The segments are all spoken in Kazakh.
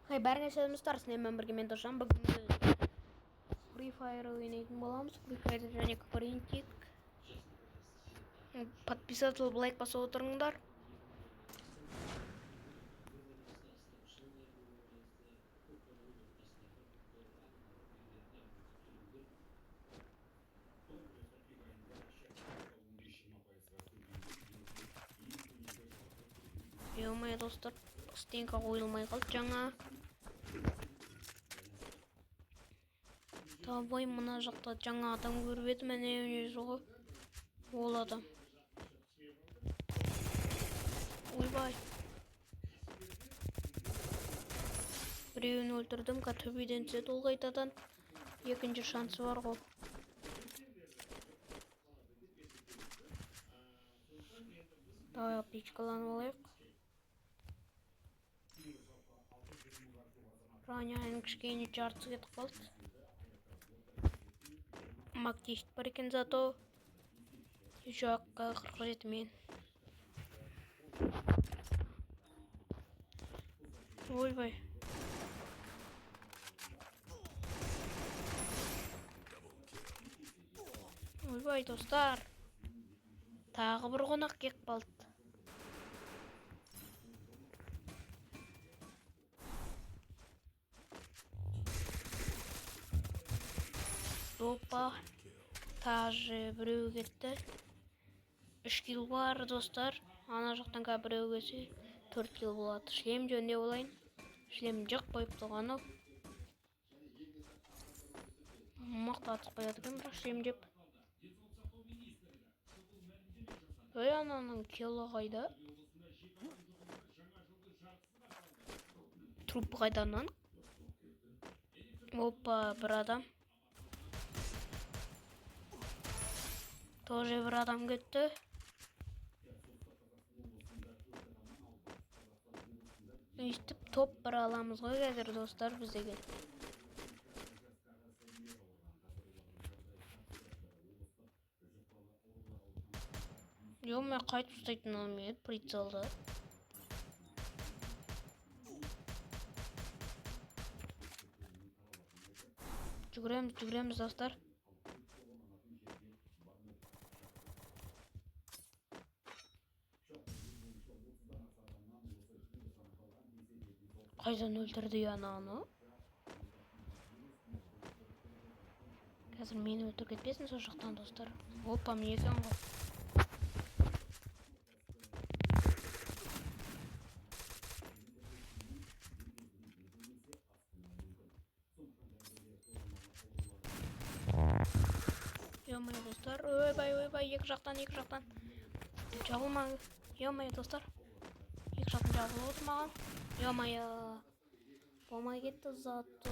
Хей, бәріңе сәлем достар, сіздермен бірге мен Досжан. Бүгін біз Free Fire ойнайтын боламыз. Free Fire және Коринтик. Подписаться болып, лайк басып отырыңдар. Ё-моё, достар, стенка қойылмай қалды жаңа. Давай, мына жақта жаңа адам көріп едім, әне өзі ғой. Ол адам. Ойбай. Біреуін өлтірдім, төбеден түседі ол қайтадан. Екінші шансы бар ғой. Давай, аптечкаланып алайық. Броняның кішкене жартысы кетіп қалды. Мак 10 бар екен зато. Еще АК 47 мен. Ойбай. Ойбай, достар. Тағы бір қонақ келіп қалды. Опа. Тағы біреу кетті. 3 килл бар, достар. Ана жақтан қазір біреу келсе, 4 килл болады. Шлем жөндеп алайын. Шлем жық қойып тұрған ау. Мықты атып қояды екен бірақ шлем жеп. Ей, ананың киллі қайда? Труп қайда ананың? Опа, бір адам. Тоже бір адам кетті. Өйстіп топ бір аламыз ғой қазір, достар, біз деген. Ё-моё, қайтып ұстайтын адам еді прицелді. Жүгіреміз, жүгіреміз, достар. Қайдан өлтірді ананы? Қазір мені өлтіріп кетпесін сол жақтан, достар. Опа, міне екен ғой. Ё-моё, достар. Ойбай, ойбай, екі жақтан, екі жақтан. Жабылма. Ё-моё, достар. Екі жақтан жабылып отыр маған. Ё-моё. Болмай кетті зато.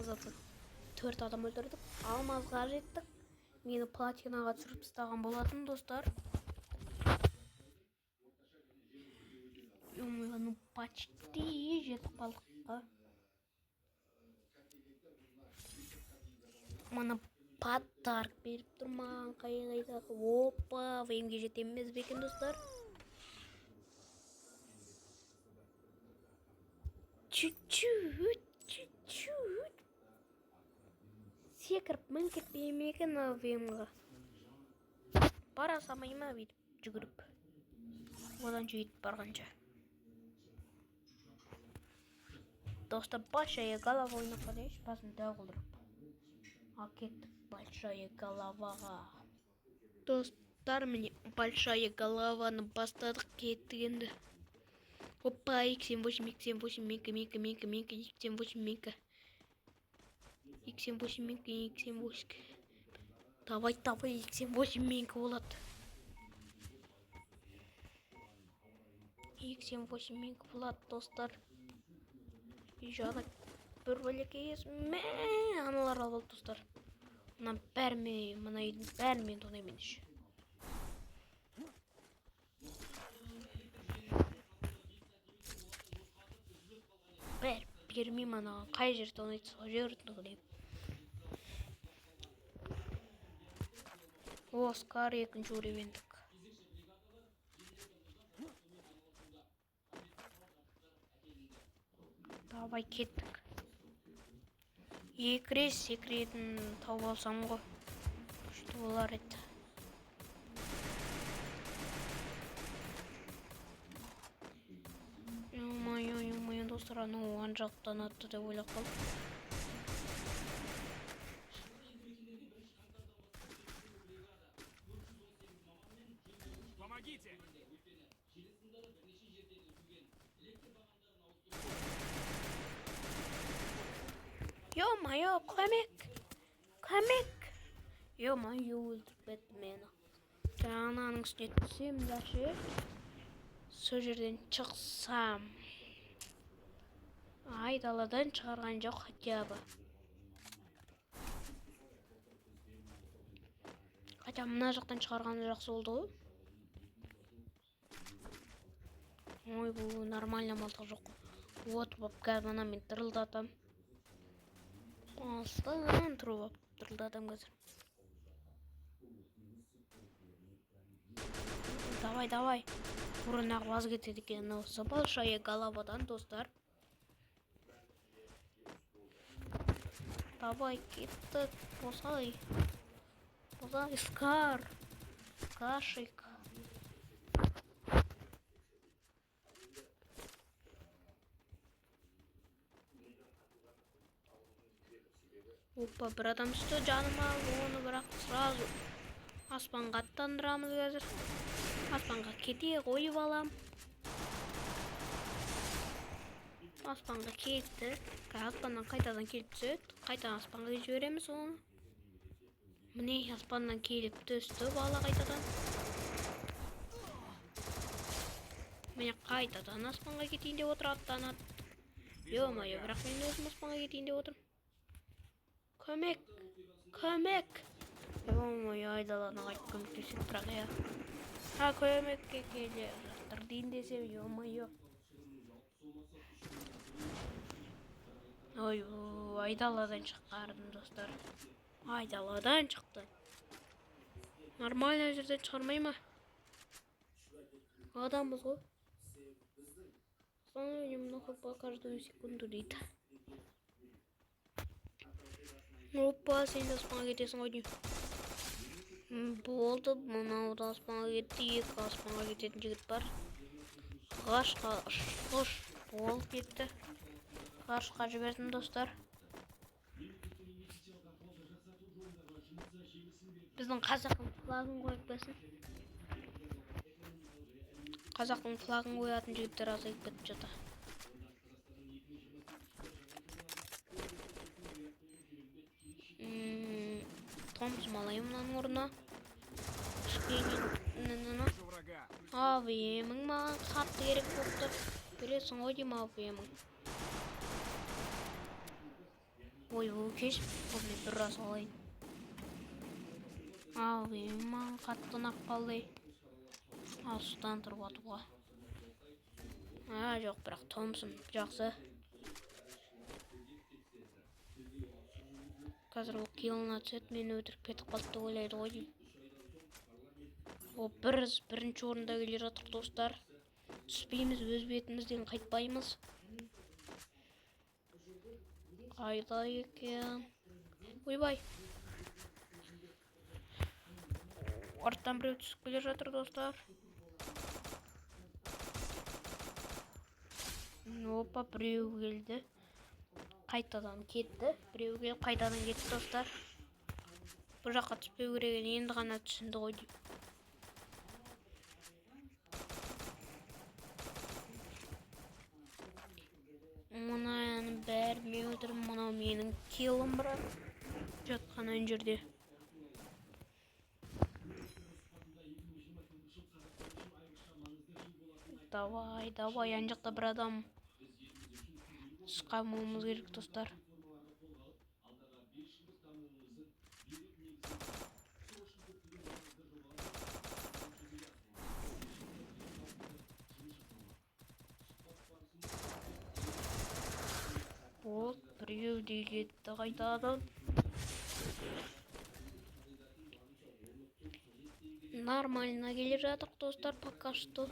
Зато 4 адам өлтірдік. Алмазға жеттік. Мені платинаға түсіріп тастаған болатын, достар. Ё-моё, ну почти жетіп қалдық қой. Мына подарок беріп тұр маған қай-қайдағы. Опа, ВМ-ге жетеміз бе екен, достар? Чуть-чуть, чуть-чуть. Секіріп мініп кетпей ме екен ВМ-ға? Бара салмай ма бүйтіп жүгіріп? Одан жетіп барғанша. Достар, большая голова ойнап қарайыншы, басын дәу қылдырып. Ал кеттік большая головаға. Достар, міне большая голованы бастадық, кеттік енді. Опа, X78, X78, менікі, менікі, менікі, менікі, X78, менікі. X78, менікі, X78. Давай, давай, X78 менікі болады. X78 менікі болады, достар. Жаңа бір бәлекей мә, аналар алып алды, достар. Мына бәрі мына үйдің бәрін мен тонаймын еще. Бәрі бермеймін анаған, қай жер тонайды, сол жерді тонаймын. Оскар екінші уровеньдік. Давай, кеттік. Екі рет секіретін тауып алсам ғой. Күшті болар еді. Ё-моё, ё-моё, достар, анау ан жақтан атты деп ойлап қалдым. Помогите! Ё-моё, көмек! Көмек! Ё-моё, өлтіріп кетті мені. Жаңаның үстіне түсем да ше. Сол жерден шықсам. Айдаладан шығарған жоқ хотя бы. Хотя мына жақтан шығарғаны жақсы болды ғой. Ой, бұл нормально мылтық жоқ. Вот, болып қазір мына мен дырылдатам. Алыстан тұрып алып дырылдатам қазір. Давай, давай. Бұрын-ақ ваз кетеді екен осы большая головадан, достар. Давай, кеттік. Босай. Босай, Скар. Кашик. Опа, бір адам түсті жаныма, оны бірақ сразу аспанға аттандырамыз қазір. Аспанға кете қойып алам. Аспанға кетті. Қазір аспаннан қайтадан келіп түседі. Қайтадан аспанға жібереміз оны. Міне, аспаннан келіп түсті бала қайтадан. Міне, қайтадан аспанға кетейін деп отыр, аттанады. Ё-моё, бірақ мен өзім аспанға кетейін деп отырмын. Көмек! Көмек! Ё-моё, айдаланы қайтып көмектеседі бірақ иә. Ha, көмекке келе жатыр дейін десем, ё-моё. Ой, айдаладан шығардым, достар. Айдаладан шықты. Нормально жерден шығармай ма? Адамбыз ғой. Немного по каждую секунду дейді. Опа, сен де аспанға кетесің ғой деймін. Болды, мынау да аспанға кетті, екі аспанға кететін жігіт бар. Ғарышқа ұш, болды, кетті. Ғарышқа жібердім, достар. Біздің қазақтың флагын қойып берсін. Қазақтың флагын қоятын жігіттер азайып кетіп жатыр. Томсом алайын мынаның орнына. Кішкене. Вижу врага. АВМ-ің маған қатты керек болып тұр. Бересің ғой деймін АВМ-ің. Ой, бұл кеш, бұл мен бір раз алайын. АВМ маған қатты ұнап қалды. Алыстан тұрып атуға. А, жоқ, бірақ Томпсон жақсы. Қазір ол киллына түседі, мені өлтіріп кетіп қалды деп ойлайды ғой деймін. О, бірінші орында келе жатыр, достар. Түспейміз, өз бетімізден қайтпаймыз. Қайда екен? Ойбай. Арттан біреу түсіп келе жатыр, достар. Опа, біреу келді. Қайтадан кетті. Біреу келіп қайтадан кетті, достар. Бұл жаққа түспеу керек екенін енді ғана түсінді ғой деймін. Мынаның бәрін мен өлтірдім. Мынау менің киллым, бірақ жатқан ана жерде. Давай, давай, ана жақта бір адам. Түсіп керек, достар. Болды, біреу де кетті қайтадан. Нормально келе жатыр, достар, пока что.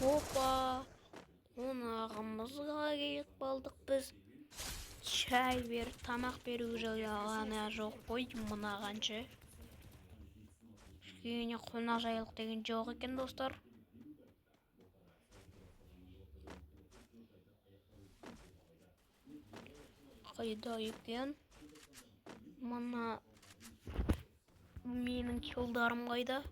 Опа, қонағымызға келіп қалдық біз. Шай бер, тамақ беру ғана жоқ қой мынаған ше. Кішкене қонақжайлық деген жоқ екен, достар. Қайда екен? Мына менің киллдарым қайда?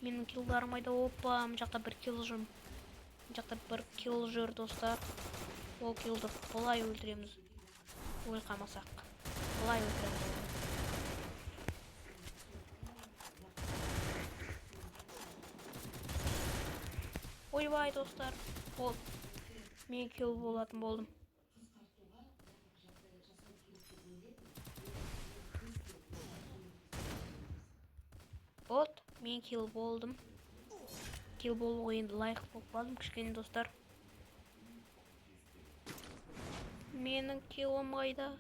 Менің киллдарым қайда? Опа, мына жақта бір килл жүр. Мына жақта бір килл жүр, достар. Ол киллді былай өлтіреміз. Өліп қалмасақ. Былай өлтіреміз оны. Ойбай, достар. Ол мен килл болатын болдым. Вот, мен килл болдым. Килл болуға енді лайық болып қалдым кішкене, достар. Менің киллым қайда?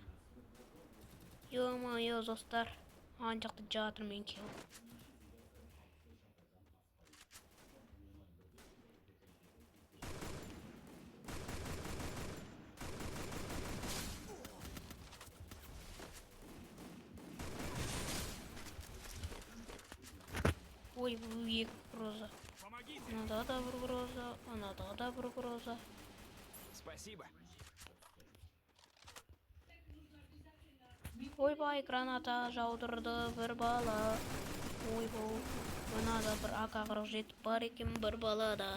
Ё-моё, достар. Ана жақта жатыр менің киллым. Ой, бұл екі гроза. Помогите! Анада да бір гроза, анада да бір гроза. Спасибо. Ойбай, граната жаудырды бір бала. Ойбой, мынада бір АК-47 бар екен бір балада.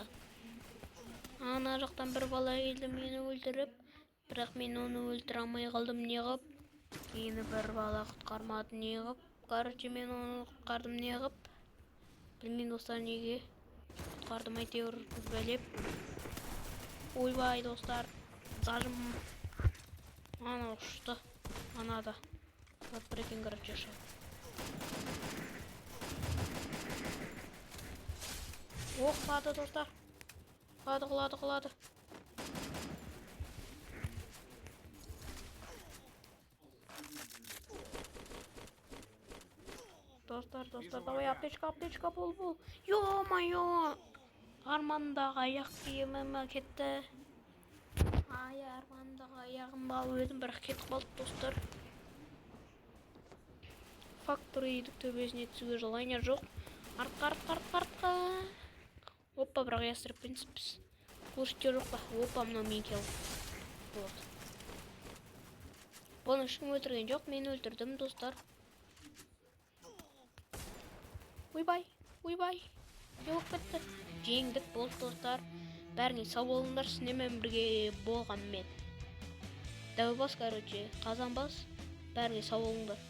Ана жақтан бір бала келді мені өлтіріп, бірақ мен оны өлтіре алмай қалдым неғып. Мені бір бала құтқармады неғып. Короче, мен оны құтқардым неғып. Білмеймін, достар, неге. Құтқардым әйтеуір бәлеп. Ойбай, достар, зажим. Ана ұшты. Анада. Вот бір екен, короче, ұшады. Ох, құлады, достар. Құлады, құлады, құлады. Достар, достар, давай аптечка, аптечка, бол, бол. Ё-моё! Армандағы аяқ киімім кетті. Ай, армандағы аяғымды алып едім, бірақ кетіп қалды, достар. Факторидің төбесіне түсуге желание жоқ. Артқа, артқа, артқа, артқа. Опа, бірақ ястребпен түсіппіз. Глушитель жоқ па? Опа, мынау мен килл. Вот. Бұны ешкім өлтірген жоқ, мен өлтірдім, достар. Ойбай, ойбай. Не болып кетті? Жеңдік, болды, достар. Бәріңе сау болыңдар, сіздермен бірге болған мен. Дәубас, короче, Қазанбас. Бәріңе сау болыңдар.